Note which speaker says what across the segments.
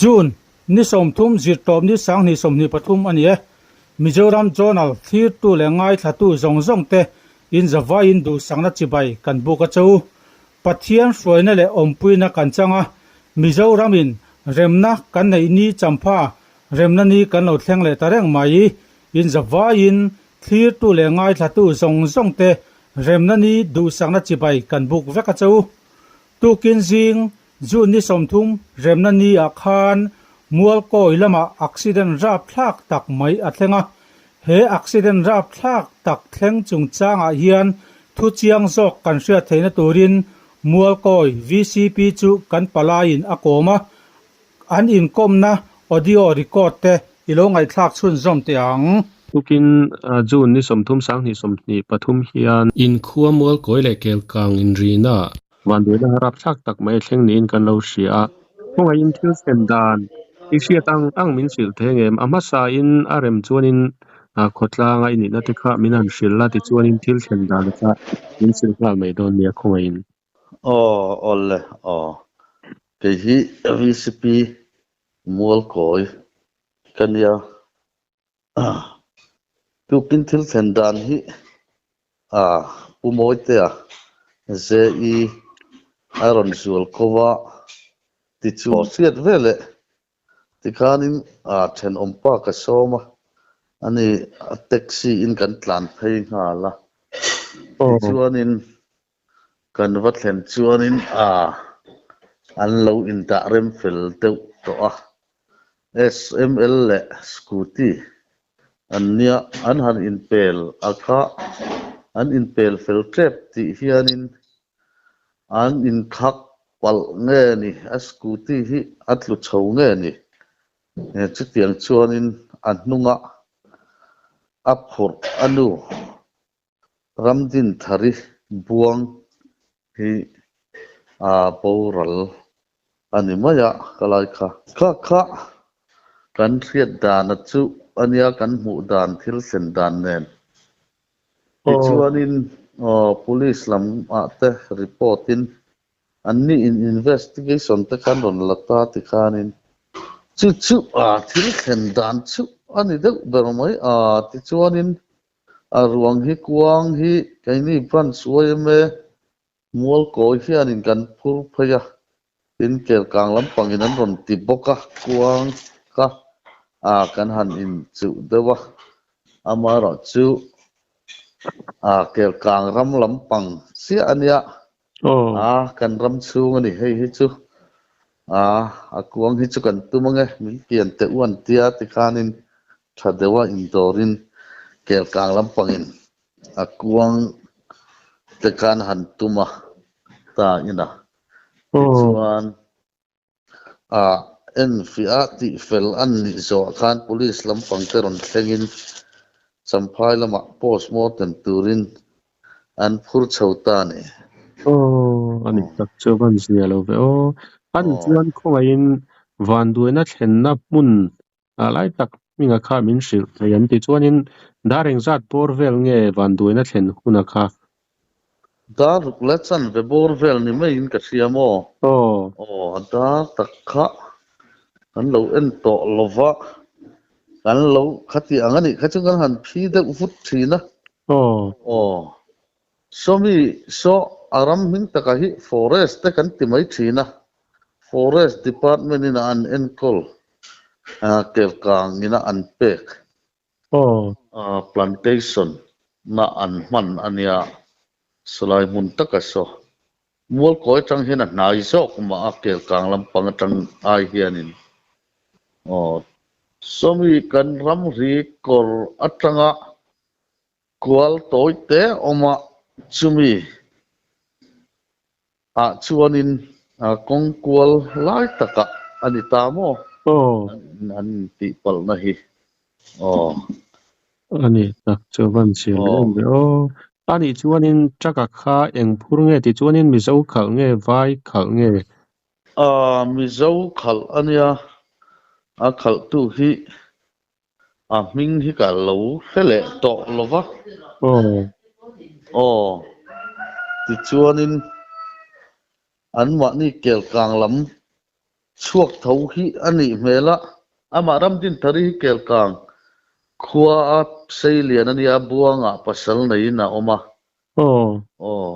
Speaker 1: June ni 30 zirtawp ni 2023 a ni e. Mizoram Journal thlirtu leh ngaithlatu zawng zawng te in zavaiin duhsakna chibai kan buk a che u. Pathian hruaina leh awmpuina kan chang a, Mizoramin remna kan neih ni champha remna ni kan lo thleng leh ta reng mai. In zavaiin thlirtu leh ngaithlatu zawng zawng te remna ni duhsakna chibai kan buk vek a che u. Tukin zing June ni 30 remna ni ah khan Mualkawi lamah accident rapthlak tak mai a thleng a. He accident rapthlak tak thleng chungchangah hian thu chiang zawk kan hriat theihna turin Mualkawi VCP chu kan palaiin a kawm a, an inkawmna audio record te i lo ngaihthlak chhunzawm teh ang.
Speaker 2: Tukin June ni 30 2023 hian.
Speaker 3: Inkhua Mualkawi leh Kelkang inrihna.
Speaker 2: Vanduaina rapthlak tak mai a thleng niin kan lo hria a, khawngaihin thil thlen dan i hriat ang ang min hrilh thei ang em? A hmasain a rem chuanin khawtlanga i nihna te kha min han hrilh a, tichuanin thil thlen dan kha min hrilh nghal mai dawn nia khawngaihin.
Speaker 4: Aw awle aw kei hi VCP Mualkawi ka nia Tukin thil thlen dan hi Pu Mawitea JE a rawn zual ko a, tichuan hriat veleh tikhanin thenawmpa ka sawm a, ani taxi in kan tlan phei nghal a, tichuanin kan va thlen chuanin an lo indah rem fel deuh tawh a. SML leh Scooty an nia, an han inpel a kha, an inpel fel tep tih hianin an inkhak palh nge ni, a Scooty hi a tlu chho nge ni, chutiang chuanin a hnungah a phurh a nu Ramdinthari buang hi a boral a ni mai a, ka lai kha. Kha kha kan hriat dana chu a nia kan hmuh dan thil thlen dan nen. Tichuanin police lam ah te report in an ni in investigation te khan rawn la ta tikhanin chu chu a thil thlen dan chu a ni deuh ber mai a, tichuanin A ruang hi kuang hi keini branch yma Mualkawi hianin kan phur phei a, tin Kelkang lampangin an rawn ti bawk a, kuang kha a kan han inchuh deuh a, amaherawhchu a Kelkang ram lampang chiah a nia, a kan ram chhung a ni hei hi chu a a kuang hi chu kan tum ange min pian teh u an tia tikhanin Tha deuha indawrin Kelkang lampangin a kuang te khan han tum a ta ina. Tichuan a enfiah a tihfel an nih zawhah khan Police lampang te rawn thlengin Champhai lamah postmortem turin an phur chho ta a ni.
Speaker 2: Aw, a ni tak chu a van zia lo ve aw. An chuan khawngaihin vanduaina thlenna hmun A lai tak hminga kha min hrilh thei an ti chuanin dar engzat bawr vel nge vanduaina thlen huna kha?
Speaker 4: Dar ruk leh chanve bawr vel ni maiin ka hria maw?
Speaker 2: Aw.
Speaker 4: Aw, a dar tak kha kan lo en tawh lo va, kan lo khati ang a nih kha chu kan han phi deuh vut thin a.
Speaker 2: Aw.
Speaker 4: Aw, sawmi saw a ram hming takah hi forest te kan ti mai thin a, Forest Department in a an enkawl Kelkang ina an pek plantation na an hman a nia, sawlai hmun taka saw Mualkawi atang hian a hnai zawk mah a Kelkang lampang atang ai hianin sawmi kan ramri kawr atanga kual tawi te awm a chumi ah chuanin kawng kual lai takah a ni ta maw?
Speaker 2: Aw.
Speaker 4: An intihpalhna hi. Aw.
Speaker 2: A ni tak chu van chhiar leh em ve aw. A nih chuanin truck-a kha eng phur nge ti chuanin Mizo khalh nge vai khalh nge?
Speaker 4: Mizo khalh a nia, a khalhtu hi A hming hi ka lo hre leh tawh lo va.
Speaker 2: Aw.
Speaker 4: Aw. Tichuanin anmahni Kelkang lam Chhuak tho hi a nih hmel a, amah Ramdinthari hi Kelkang khua a sei lian a nia, Buangah pasal neiin a awm a.
Speaker 2: Aw.
Speaker 4: Aw,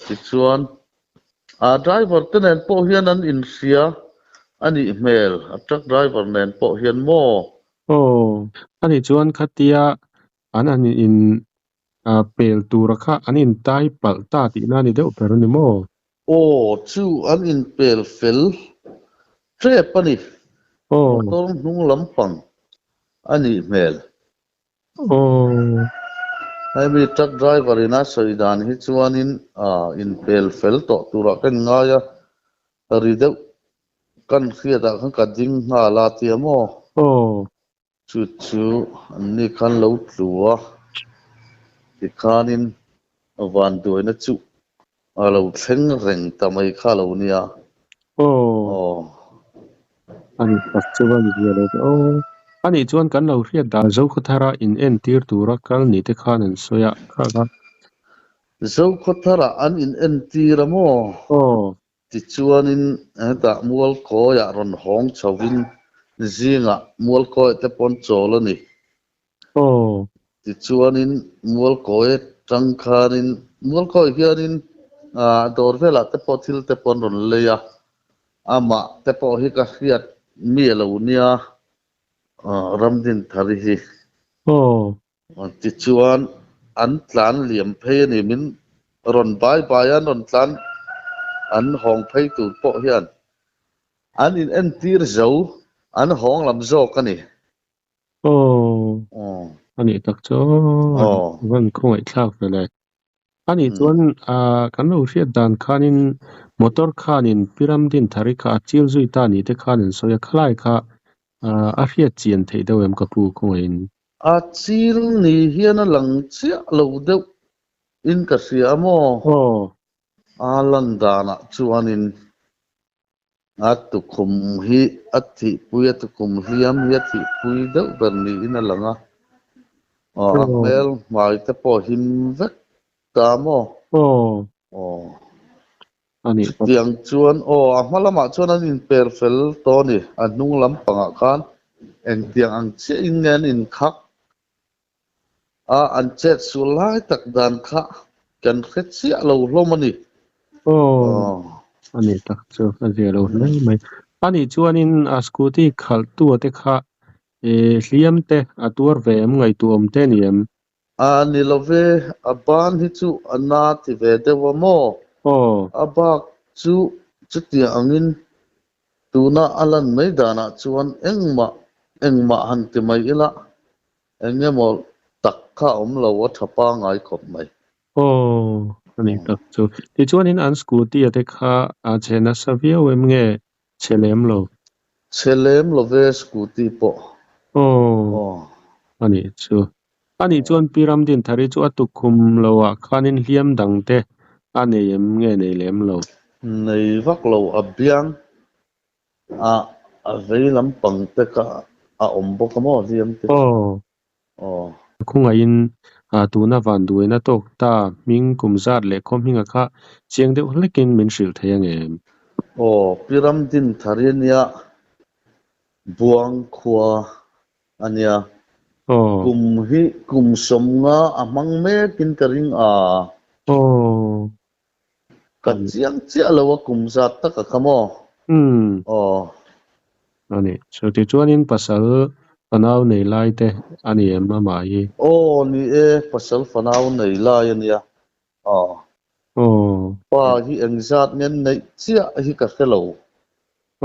Speaker 4: tichuan a driver te nen pawh hian an inhria a nih hmel, a truck driver nen pawh hian maw?
Speaker 2: Aw, a nih chuan khatia an han in pel tura kha an intai palh ta tihna a ni deuh ber a ni maw?
Speaker 4: Aw, chu an inpel fel tep a ni.
Speaker 2: Aw.
Speaker 4: Motor hnung lampang a nih hmel.
Speaker 2: Aw.
Speaker 4: Hemi truck driver in a sawi dan hi chuanin inpel fel tawh turah ka inngai a, ri deuh kan hriatah khan ka ding nghal a tia maw?
Speaker 2: Aw.
Speaker 4: Chu chu anni khan lo tlu a, tikhanin vanduaina chu a lo thleng reng ta mai kha lo nia.
Speaker 2: Aw.
Speaker 4: Aw.
Speaker 2: Ani tak chuan zia lo te aw. Ani chuan kan lo hriat dan Zokhawthara in entir tura kal ni te khan an sawi a kha kha.
Speaker 4: Zokhawthara an in entir a maw?
Speaker 2: Aw.
Speaker 4: Tichuanin hetah Mualkawiah rawn hawng chhovin zingah Mualkawiah te pawn chawl a ni.
Speaker 2: Aw.
Speaker 4: Tichuanin Mualkawi atang khanin Mualkawi hianin dawr velah te pawh thil te pawh an rawn lei a, amah te pawh hi ka hriat mi a lo nia Ramdinthari hi.
Speaker 2: Aw.
Speaker 4: Tichuan, an tlan liam phei a ni. Min rawn bai bai a, an rawn tlan an hawng phei tur pawh hian an in entir zo, an hawng lam zawk a ni.
Speaker 2: Aw, a nih tak chu aw, van khawngaihthlak ve le. A nih chuan kan lo hriat dan khanin motor khanin Piramdin Thari kha a chil zui ta ni te khan an sawi a, khalai kha a hriat chian theih deuh em ka pu khawngaihin?
Speaker 4: A chil ni hian a lang chiah lo deuh in ka hria a maw?
Speaker 2: Aw.
Speaker 4: A lan danah chuanin a tukhum hi a thihpui, a tukhum hliam hi a thihpui deuh ber niin a lang a. Aw, a hmel hmai te pawh him vek ta maw?
Speaker 2: Aw.
Speaker 4: Aw.
Speaker 2: A nih tak.
Speaker 4: Chutiang chuan aw, a hma lamah chuan an inper fel tawh a ni. A hnung lampangah khan engtiang ang chiahin nge an inkhak a, an chet sual lai tak dan kha kan hre chiah lo hlawm a ni.
Speaker 2: Aw, a nih tak chu a zia lo hle mai. A nih chuanin a scooty khalhtua te kha hliam te a tuar ve em ngaihtuah awm te a ni em?
Speaker 4: A ni lo ve, a ban hi chu a na ti ve deuh a maw?
Speaker 2: Aw.
Speaker 4: A bak chu chutiang angin tuna a lan mai danah chuan engmah engmah han ti mai ila eng emaw tak kha a awm lo a tha pangai khawp mai.
Speaker 2: Aw, a nih tak chu. Tichuanin an scooty a te kha a chhe nasa viau em nge Chhe lem lo.
Speaker 4: Chhe lem lo ve scooty pawh.
Speaker 2: Aw.
Speaker 4: Aw.
Speaker 2: A nih chu. A nih chuan Pi Ramdinthari chu a tukkhum lo ah khanin hliam dang te a nei em nge nei lem lo?
Speaker 4: Nei vak lo a biang a a vei lampang te kha a awm bawk a maw hliam te chu.
Speaker 2: Aw.
Speaker 4: Aw.
Speaker 2: Khawngaihin tuna vanduaina tawk ta hming kum zat leh khaw hminga kha chiang deuh hlekin min hrilh thei ang em?
Speaker 4: Aw, Pi Ramdinthari a nia, Buang khua a nia.
Speaker 2: Aw.
Speaker 4: Kum hi kum sawmnga a hmang mekin ka ring a.
Speaker 2: Aw.
Speaker 4: Ka chiang chiah lo a kum zat tak a kha maw?
Speaker 2: Umm.
Speaker 4: Aw.
Speaker 2: A ni. Chutichuanin pasal fanau nei lai te a ni em amah hi?
Speaker 4: Aw ni e, pasal fanau nei lai a nia. Aw.
Speaker 2: Aw.
Speaker 4: Pa hi engzat nge neih chiah hi ka hre lo.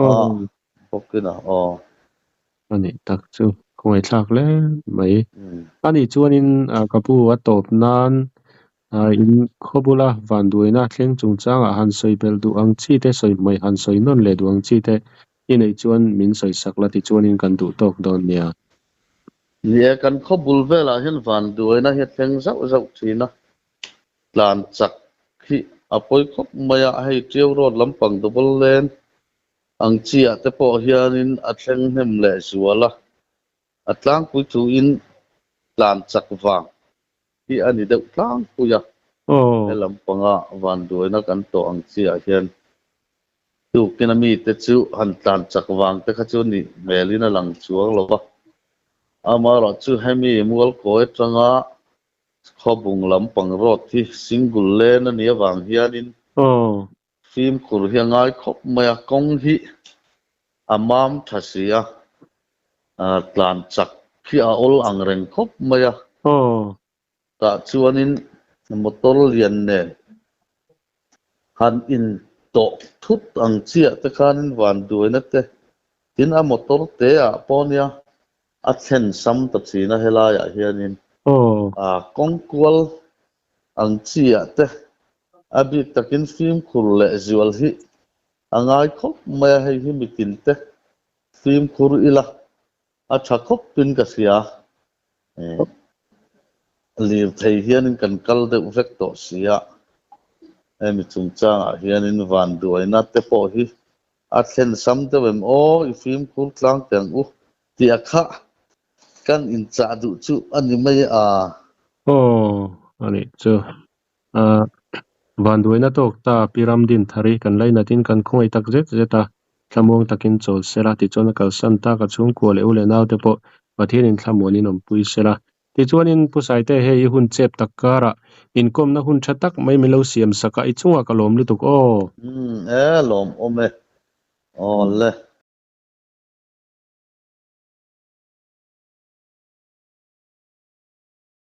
Speaker 2: Aw.
Speaker 4: Bawkin a, aw.
Speaker 2: A nih tak chu khawngaihthlak hle mai. A nih chuanin ka pu a tawp nan in khaw bula vanduaina thleng chungchangah han sawi belh duh ang chi te sawi hmaih han sawi nawn leh duh ang chi te i neih chuan min sawi sak la tichuanin kan duh tawk dawn nia.
Speaker 4: Ni e, kan khaw bul velah hian vanduaina hi a thleng zauh zauh thin a, tlan chak hi a pawi khawp mai a, hei Tiau Road lampang double lane Ang chiah te pawh hianin a thleng hnem leh zual a, a tlangpui thuin tlan chak vang hi a ni deuh tlangpui a, he lampanga vanduaina kan tawh ang chiah hian. Tukin a mite chu han tlan chak vang te kha chu nih hmelin a lang chuang lo va. Amaherawhchu hemi Mualkawi atanga Khawbung lampang road hi single lane a nih avang hianin fimkhur hi a ngai khawp mai a, kawng hi a mam tha si a, tlan chak hi a awl ang reng khawp mai a. Tah chuanin motor lian nen han in tawh thut ang chiah te khanin van duaina te tin a motor te ah pawh nia a thlen sam ta thin a helaiah hianin a kawng kual ang chiah te a bik takin fimkhur leh zual hi a ngai khawp mai a, hei hi mitin te fimkhur ila A tha khawpin ka hria. Lirthei hianin kan kal deuh vek tawh si a, hemi chungchangah hianin vanduaina te pawh hi a thlen sam deuh em aw, i fimkhur tlang teh ang u tih a kha kan inchah duh chu a ni mai a.
Speaker 2: Aw, a nih chu. Vanduaina tawk ta Pi Ramdinthari kan lainatin kan khawngaih tak zet zet a, thlamuang takin chawl sela tichuan a kalsan tak a chhungkua leh u leh naute pawh Pathianin thlamuanin awmpui sela. Tichuanin Pu Saite hei i hun chep tak karah inkawmna hun tha tak mai min lo siam sak a, i chungah ka lawm lutuk aw.
Speaker 4: Umm e, lawmawm e. Aw le.